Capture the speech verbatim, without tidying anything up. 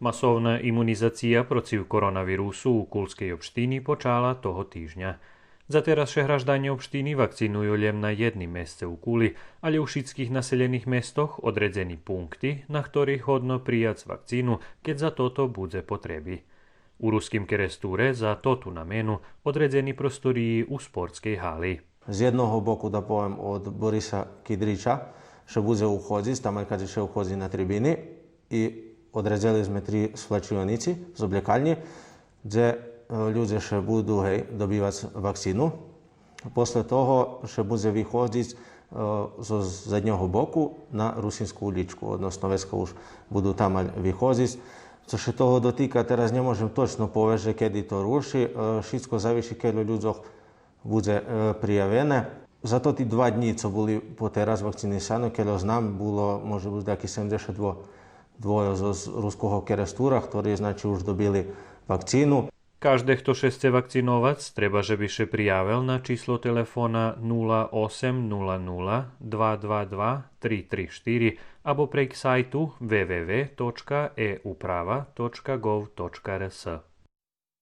Масовна имунизация процив коронавирусу у Кулскей општини почала того тижня. Затераз ше гражданє општини вакциную лєм на єдним месце у Кули, алє у шицких населєних местох одредзени пункти на хторих годно прияц вакцину кед за тото будзе потреби. У Руским Керестуре за тоту намену одредзени просториї у спортскей гали. З єдного боку, да повем, од Бориса Кидрича ше будзе уходзиц, там кадзи ше уходзи на трибини, и одредзели зме три свлачионици з облєкальнї, дзе, е, людзе ше буду, гей, добивац вакцину. После того ше будзе виходзиц, е, зоз заднього боку на Русинску улїчку, односно вецка уж буду тамаль виходзиц. Цо ше того дотика, тераз нє можем точно повесц же кеди то руши, е, шицко зависи кельо людзох будзе, е, приявене. За тоти два днї цо були потераз вакцинисани, кельо знам, було, може буц, даяки седемдзешат двойо зоз Руского Керестура, хтори, значи, уж добили вакцину. Кажде хто ше сце вакциновац, треба же би ше приявел на число телефона нула осем нула нула два два два три три штири або прейґ сайту w w w точка e uprava точка gov точка r s.